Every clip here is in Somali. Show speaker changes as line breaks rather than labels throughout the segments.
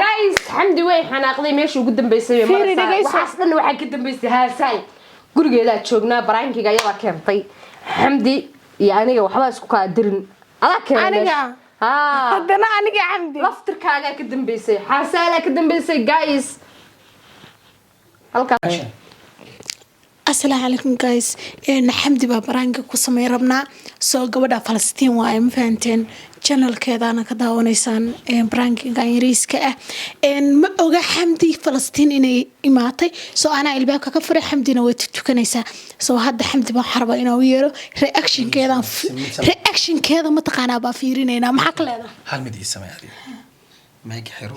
Guys, Xamdi way xanaaqday. Meeshii ugu dambeysay bay
Fiiri,
maraysaa.
dhegeyso.
Waxaas dhan waxaa ka dambeysay Haasaal. Gurigeedaa joognaa, prankiga ayadaa keentay. Xamdi iyo aniga waxbaa isku kaa dirin, adaa keenay
Aniga?
meesha. Haa.
Haddana aniga Xamdi.
Laftirkaagaa ka dambeysay, Xaasaalaa ka dambeysay. Guys, halkaas.
Asalaamu calaykum guys. Xamdi baa pranka ku samey rabnaa. Soo gabadha Falastiin waaye, ma fahanteen? Channelkeedana ka daawanaysaan prankigan yariiska ah. Ma oga Xamdi Falastiin inay imaatay, soo anaa ilbaabka ka furay. Xamdina way tukanaysaa. Soo hadda Xamdi baan waxaa rabaa inaan u yeero. Reactionkeeda mataqaanaa baa fiirinaynaa. Maxaa ka leedahay?
Hal mid ii samey adiga. Mayga xiro,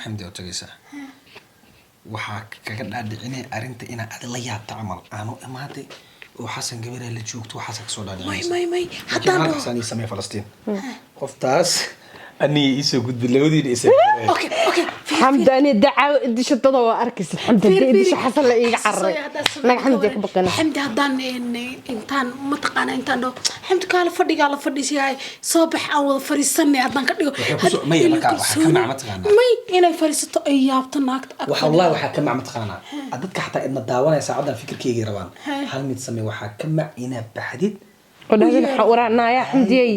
Xamdi oo tagaysaa, waxaa kaga dhaadhicinay arrinta inaa adi la yaabta camal aanu imaaday oo Xasan gabaraa la joogto, waxaasa kasoo
may
dhaadhicinaysa.
May,
laakiin
haddaan
hal
dhaho
xasan ii samey. Falastiin qoftaas aniga iisoo gudbi, labadiina isoo.
Okay.
Xamdi ani dacaawo idisho dada waa arkaysa. Xamdi hadii idisho, Xasan la iiga cararay. Naga Xamdi ka baqina.
Xamdi haddaan intaan mataqaana intaan dhaho, "Xamdi, kaale, fadhigaa la fadhiisiyahay, soo bax, aan wada fadhiisanay," haddaan ka dhigo
Waxay ku soo- maya, marka waxaa ka mac mataqaanaa.
May, inay fadhiisato ay yaabto naagta ag
Waxa wallahi waxaa ka mac mataqaanaa, dadka xataa idna daawanaya saacadan fikirkeygay rabaan.
Hey.
Hal mid samey, waxaa ka mac inaa baxdid
Oo dhahdin waraa naaya Xamdiyey,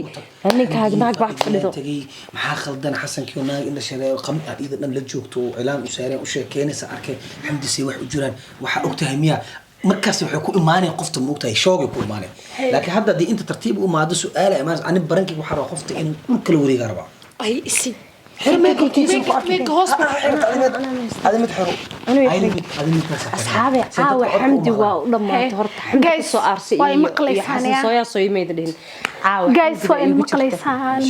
ninkaaga naag baa fadhido.
Tagay, maxaa khaldan? Xasankii oo naag in la sheegay qam aad iyada dhan la joogto oo cilaan u saareen u sheekeynaysa arkay. Xamdi, say wax u jiraan? Waxaa ogtahay miya? Markaas waxay ku imaanaya qofta, ma ogtahay, shoogay ku imaanaya. Laakiin hadda haddii inta tartiib u imaado, su-aala imaanaysa. Ani barankii waxaa rabaa qofta inuu dhul kala wareegaa rabaa.
Ay isi.
Xir meekalkiisa ku arki.
Meeka hoos
Adi mid xiro.
Anigu
Adi mid, adi mid kaas xiro.
Asxaabe,
Si dadka
caawa
codka u
Xamdi
maqlaan.
waa u dhamaatay horta. Xamdi
Guys,
kasoo aarsay
waa
iyo
maqlaysaan,
Xasan
ya?
sooyaa soo imayda dhihin caawa.
Guys,
Xamdi
waa
baa
in
iigu jirta.
maqlaysaan.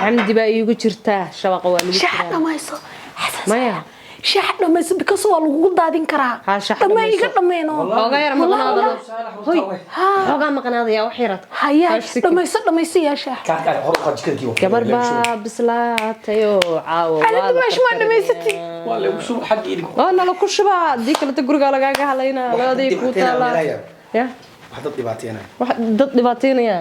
Xamdi baa iigu jirtaa, shabaqa waa lagu
Shaxa
jiraa.
dhamayso, Xasan.
Maya.
Shaxa dhamayso, because waa lagugu daadin karaa.
Ha, shaxa
dhamee iga
dhamayso.
dhameeno.
Xoogaa yar maqnaada, hoy, xoogaa maqnaadaya wax yarad.
Haya, dhamayso, dhamayso yaa shax.
Kaad hor u qaad jikadkii.
Gabar baa bislaatayoo caawa
Ani
waa la
dimaash maa dhamaysatid.
Waa lagu shubo xagga ilig.
Waa nala ku shubaa, haddii kaleta gurigaa lagaaga halaynaa.
Wax
Labadii
dad
kuu
dhibaateynaya,
taalaa.
meelaha.
Ya.
Wax dad dhibaateynaya.
Wax dad dhibaateynaya.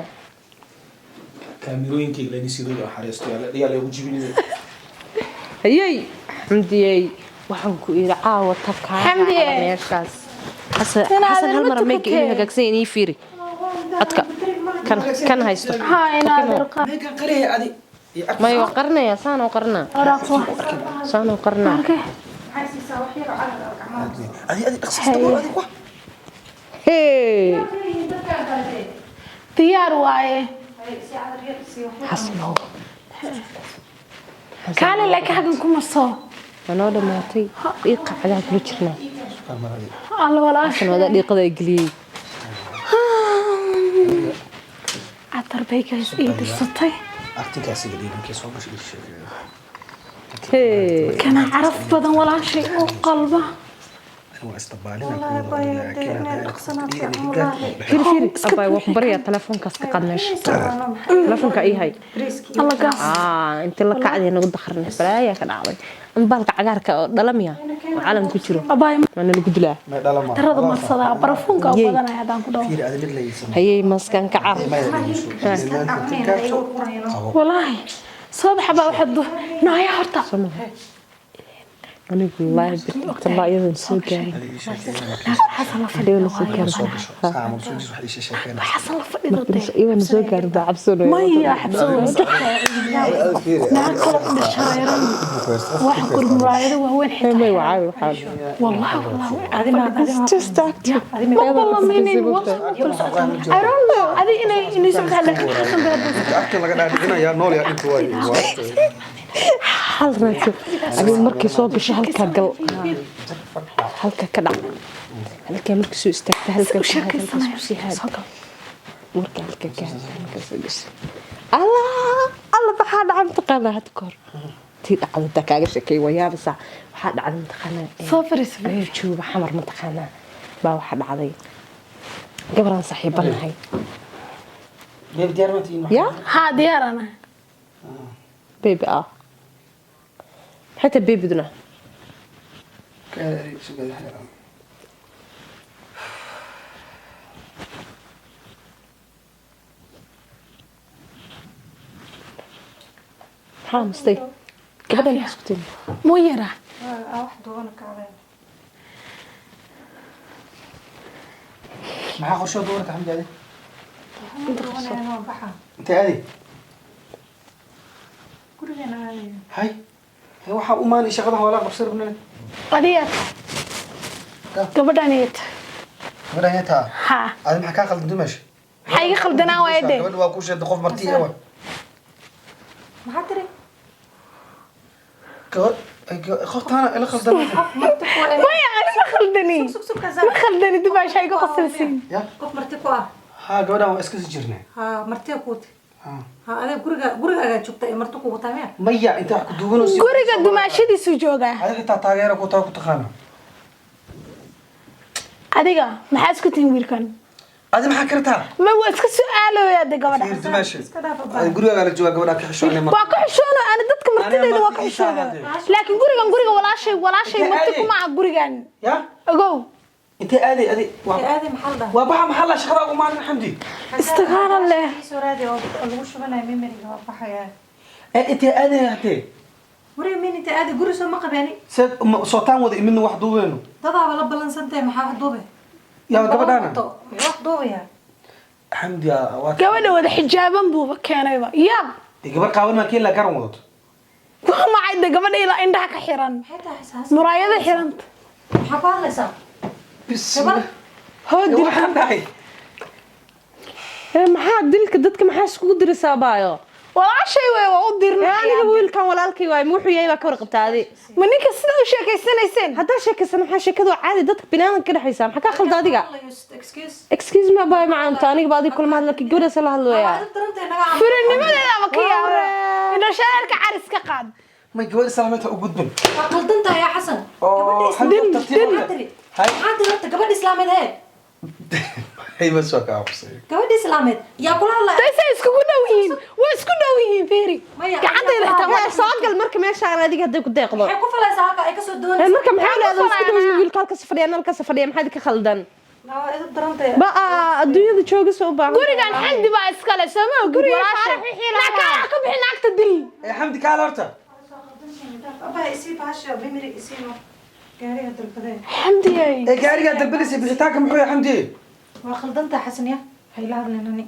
Kaamirooyinkayga lani sidooda xariisto yaa lagu jibinaya.
Hayey Xamdiyey, waxaan ku iri caawa tabkaa
Xamdiye.
meeshaas. Xasan
Inaadan
Xasan, hal
ma
mar mayga
tukatee.
inuu hagaagsan yahay ii fiiri. Codka kan kan haysto.
Ha, inaad
Meekan qariya adi.
May, waa qarinaya, saan oo qarinaa, saan oo qarinaa.
Adi, adi dhaqsiista, adi wax.
Hey.
Diyaar waaye.
Xasanow.
Kaale, laakiin xaggan kuma soo.
Waa noo dhamaatay, dhiiqa cagaha kula jirnaa.
Alla walaa.
Xasan wadaa dhiiqada ay geliyey.
Catar bay guys ii dirsatay.
Artinkaasiga dhiibankii soo gashay ii sheegay.
Hey.
Kana caraf badan walaashay oo qalba.
Ani waa istabaalina.
Fiiri, fiiri abay, waa ku baryaa, telefoonkaas ka qaad meesha, telefoonka ii hay.
Alla gaas.
Aa, intii la kacday nagu dakharnay, balaayaa ka dhacday. Baalka cagaarka oo dhalamiya oo calam ku jiro.
Abaay.
Waa nalagu dilaa.
Tarada marsadaa barafuunka u
Yey.
badanaya haddaan ku dhaho.
Fiiri, adi mid la iisan.
Hayey, maskan ka car.
Walaahi soo baxa baa waxaad naaya horta.
Anigu wallaahi bitallaa iyadan soo gaarin.
Xasan la fadhiyo.
Iyadan soo gaarin.
Xasan la fadhido dee.
Iyadan soo gaarin baa cabsanaya.
Maya, xabsan naag kale ku dhashareeran waxa kur muraayado waaweyn xitaa.
May, waa caawi waxaa.
Wallahi wallahi.
Just acting.
Ma ballaminin. I don't know adi inay socdaa, laakiin Xasan baa
Agta laga dhaadhicinayaa nool yaa dhinta waayo.
Hal raadso adigu, markii soo gasho halkaa gal, halka ka dhac, halkaa markii soo istaagta halkaa
u
ku haad, halkaas
sheekaysanaya.
ku sii haad.
Soo gal.
Marka halka ka haad, halkaa soo gasho. Allah Allah, maxaa dhacay mataqaanaa? Hadda kahor tii dhacda intaa kaaga sheekay, waa yaabaysaa. Waxaa dhacday mataqaanaa
Soo fariiso.
Reer jooga Xamar mataqaanaa baa waxaa dhacday gabaraan saaxiibanahay ya.
Haa, diyaarana.
Baby ah, maxay tahay babyduna? Maxaa mustay? Gabadhan maxaa isku tihin?
Muu yaraa?
Wax duubana ka caleen.
Maxaa qorshe duurata, Xamdi, adi?
Duubanayana waa baxa.
Intee aadi?
Gurigeena aadaya.
Hay, waxaa u maanay shaqada hawlaa qabsan rabnana.
Adiyaa gabadhan iyata.
Gabadhan yaa taa?
Haa.
Adi maxaa kaa qaldan, dumash?
Maxaa iga qaldanaa waaya dee?
Gabadha waa kuu sheegtay, qof marti ah waa.
Maxaa tiri?
Gabadh qoftaana ila qaldan.
Marti ku ah.
Maya, ani ma khaldani.
Sug, sug, kaza.
Ma khaldani, dumaasha iga qosalsiin.
Ya.
Qof marti ku ah.
Haa, gabadhan waa iska sii jirnay.
Ha, marti kuuti.
Ha.
Ha, adiga gurigaaga joogta ee marti kugu tahay miya?
Maya, inta wax ku duubanayso.
Guriga dumaashadiisuu joogaa.
Adiga xitaa taageera ku taa ku taqaana.
Adiga maxaa isku tihin wiilkan?
Adi maxaa kartaa?
Ma waa iska su-aalooyaa de gabadha.
Fiir, dumash.
Iska dhaaf.
Adi gurigaaga la joogaa, gabadha ka xishoonay mar.
Waa ka xishoono ani, dadka martideeda waa ka
marti
xishooda.
ii.
Laakiin gurigan guriga walaashay
Intee
marti
aaday?
kuma aha gurigan.
Ya.
Ogow.
Intee aaday adi?
Intee aaday, maxaa la dhahaa?
Waa baxa, maxaa la shaqada ugu maalin, Xamdi?
Istikaana leh.
Ii soo raadi oo lagu shubanayo memory-ga, waa baxayaa.
Ee, intee aaday hatee?
Guriga min intee aaday, guri soo ma qabeeni.
Seed sootaan wada imidna wax duubeyno.
Dadaaba la ballansantahay, maxaa wax duube?
Yaa gabadhaana?
Muxuu wax duubayaa?
Xamdi waa
Gabadha wada xijaaban buuba keenayba, yaab.
Gabar qaawan maa keen la garan wadato.
Waa maxay de gabadha ilaa indhaha ka xiran?
Maxay tahay xisaas?
Muraayada xiranta.
Maxaa ku hadlaysaa?
Bismillah.
Hoodi.
Waxaan dhahay.
Ee, maxaa dilka dadka maxaa iskugu diraysaa, baayo?
Walaashay wey, waa u
Ee,
dirnay.
aniga wiilkan walaalkay waay, ma wuxuu yahay baa ka warqabtaa adi?
Ma ninka sida u sheekaysanayseen?
Haddaa sheekaysan, maxaa sheekadu waa caadi, dadka binaadanka ka dhexaysa, maxaa kaa khalda adiga?
Excuse.
Excuse me, baayo, macaanto, aniga ba adiga kulma hadlaki, gabadhaas la hadlooyaa.
Waa darantay naga.
Furinimadeeda ama ka yaaba indho shareerka caris ka qaad.
May, gabadha islaameed ha u gudbin.
Waa qaldantahay yaa Xasan.
Oo, Xamdi, tartiib.
Maxaa tiri?
Hay.
Maxaa tiri horta, gabadha islaameed hee?
Hay, ma soo kaa qabsay.
Gabadha islaameed yaa kula hadlaya?
Daysay iskugu dhow yihiin, way isku dhow yihiin, fiiri.
Maya,
gacantayda xitaa
Ee, soo gal marka meeshaan adiga hadday ku deeqdo.
Maxay ku falaysaa halka ay kasoo
Ee,
doonaysaa?
marka maxaa leedahay isku dhow yihiin, wiilka halkaas fadhiya, halkaas fadhiya, maxaa idinka khaldan?
Waa idin darantay.
Ba adduunyada joogis u baahan.
Gurigan Xamdi baa iskale, sooma ogid?
Guriga
walaasha
Faarax wixii lahaa.
Laakaan ka bixin naagta dil.
Ee, Xamdi, kaala horta.
Abaa, isii bahasha memory isii, no. Gaariga dalbadee.
Xamdiyey.
Ee, gaarigaa dalbanaysa bixitaanka muxuu yahay, Xamdi?
Waa qaldantahay, Xasan, ya. Hayla hadleen ani.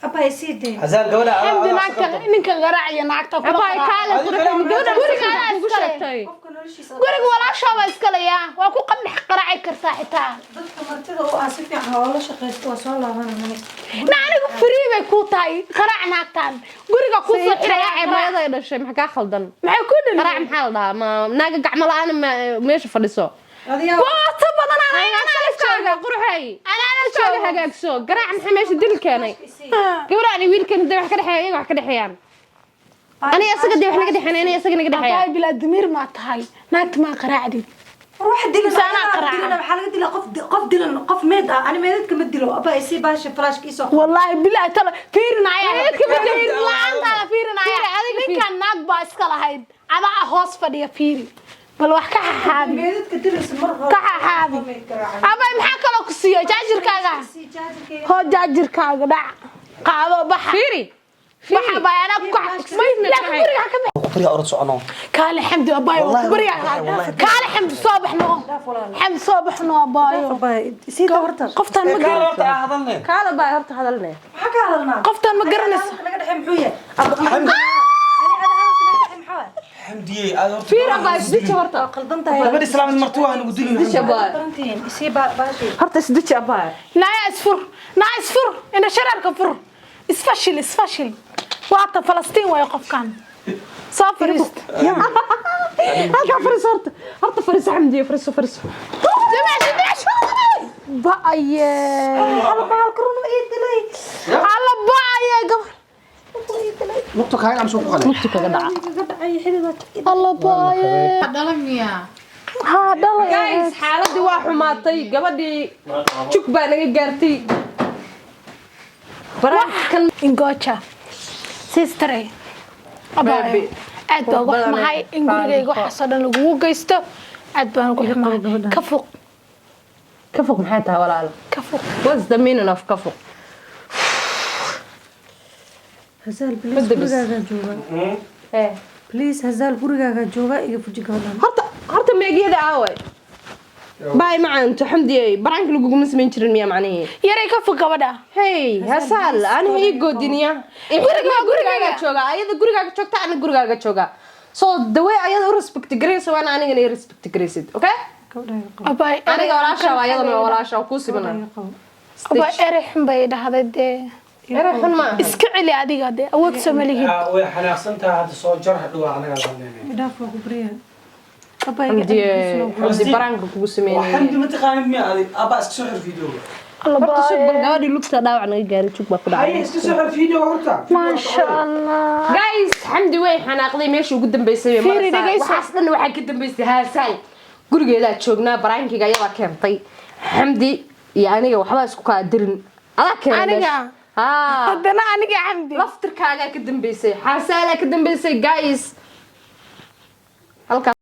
Abaa, isii dee.
Hazaal, gabadha
Xamdi, naagta ninka garaaciya naagta kula
Abaa,
qaraac.
kaale.
Adiga
Qurxin
kale
gabadha
guriga
guriga
adaa
kugu
iskale.
sheegtay.
Qofka noloshiisa.
Guriga walaashaaba iskale, yaa waa ku qadhex qaraaci kartaa xitaa.
Dadka martida u ah si fiican oo la shaqaysto, waa soo laabanaya ani.
Na anigu free bay kuu tahay, qaraac naagtan guriga kuu soo xiraya.
Qaraac
Qaraac.
hooyada dhashay, maxaa kaa khaldan?
Maxay ku
Qaraac
dhalin?
maxaa la dhahaa? Ma naaga gacmo la'aan ma meesha fadhiso?
Adiga
Waata badan anaa la
Jooga, qurxay.
Anaa la
jooga
jooga.
Hagaagso, garaac maxaa meesha dil keenay? Gabadhaan iyo wiilkan hadday wax ka dhexeeya, iyaga wax ka dhexeeyaan, aniga isaga dee wax naga dhexeyn, aniga isaga naga dhexeeya.
Abaa, bilaa damiir maa tahay, naagta maa qaraacdid?
Ruux dilan.
Mise anaa qaraaca?
Dilan waxaa laga dilaa qof dilan, qof meed ah. Ani meedadka ma dilo. Abaa, isii bahasha flashka isoo.
Wallaahi bilaa tala fiirinaya.
Meedadka ma dilo.
La'aantaada fiirinaya. Ninkan naag baa iska lahayd, adaa hoos fadhiya, fiiri bal wax ka xaxaabi.
Meedadka dilaysa mar hore.
Ka xaxaabi. Abay, maxaa kaloo ku siiyo? Jaajirkaaga.
Isii jaajarkayga.
Hoo, jaajirkaaga dhac qaado, baxa.
Fiiri.
Baxa bay, anaa ku laakiin guriga ha ka bix.
Ku bariya, orod socono.
Kaale, Xamdi, abaayo, waa
Wallahi
ku baryaa.
wallahi.
Kaale, Xamdi, soo baxno. Xamdi, soo baxno, abaayo.
Abaa, isii horta.
Qoftaan ma
Kaala
garan.
horta ah hadalne.
Kaala baa horta hadalne.
Maxaa ka hadalnaa?
Qoftaan ma garanayso.
Hadalka naga dhexey muxuu yahay?
Xamdi.
Ani hadalka naga dhexey maxaa waay?
Xamdiye, aad horta.
Fiir, abaa, isdeji horta.
Waa qaldan tahay.
Gabadha islaameed marti waa nagu dilin.
Isdeji, abaa.
Darantihiin isii bahasha.
Horta isdeji, abaa.
Naya, isfur, naa isfur, indha shareerka fur, isfashil, isfashil, waata Falastiin waayo qofkan soo fariist.
Halkaa fariiso horta, horta fariiso, Xamdiye, fariiso, fariiso.
Dimash, dimash, ba'aye.
Halka run ii dilay.
Alla, ba'aye, gabar.
Lugta kaaga amsoo ku qalay.
Mugti kaga dhaca.
Kaga dhacay xididka.
Alla, ba'aye.
Dhala miyaa?
Haa, dhalay.
Guys, xaaladii waa xumaatay, gabadhii jug baa naga gaartay. Baraankan.
Ingoja sistere, abaayo,
Baby.
aad baan uga xumahay in gurigayga waxaasoo dhan lagugu geysto, aad baan uga xumahay. Ka fuq.
Ka fog maxay tahay, walaalo?
Ka fuq.
What's the meaning of ka fog?
Hazaal, please,
Bedel.
gurigaagaa jooga.
Eh.
Please, Hazaal, gurigaaga jooga, iga fuji gabadhan.
Horta meegyada aaway? Baay macaanto Xamdiyey, prank laguguma samayn jirin miya macnihii?
Yaray, ka fog gabadha.
Hey Hasaal, aniga ii goodiniya.
Guriga,
Gurigaaga jooga, ayada gurigaaga joogta, ana gurigaaga jooga. So the way ayada u respect garaysa waana anigana i respect garaysid, okay?
Gabadha iga qabo.
Abay.
Aniga walaasha waa, ayadana waa walaasha, waa kuu simana.
Gabadha iga qabo.
Abay, erey xun bay dhahday dee.
Erey xun ma aha.
Iska celi adiga dee, awood soo ma lihid.
Way xanaaqsan tahay hadda, soo jar, hadhow anaga hadlaynay.
Idhaaf, waa ku baryaa. Abaa, iga
Xamdiye,
celi.
Xamdi prank-ka kugu sameynaya.
Xamdi, ma taqaanid miya adi? Abba, iska soo xir videoga.
Horta sug bal, gabadhii lugta dhaawac naga gaaray, jug baa ku dhacay.
Haye, iska soo xir videoga horta.
Maasha Allah.
Guys, Xamdi way xanaaqday, meeshii ugu dambeysay bay
Fiiri,
maraysaa.
dhegeyso.
Waxaas dhan waxaa ka dambeysay Haasaal. Gurigeedaa joognaa, prank-iga ayadaa keentay. Xamdi iyo aniga waxbaa isku kaa dirin, adaa keenay
Aniga?
meesha. Haa.
Haddana aniga, Xamdi.
Laftirkaagaa ka dambeysay, Xaasaalaa ka dambeysay. Guys, halkaas.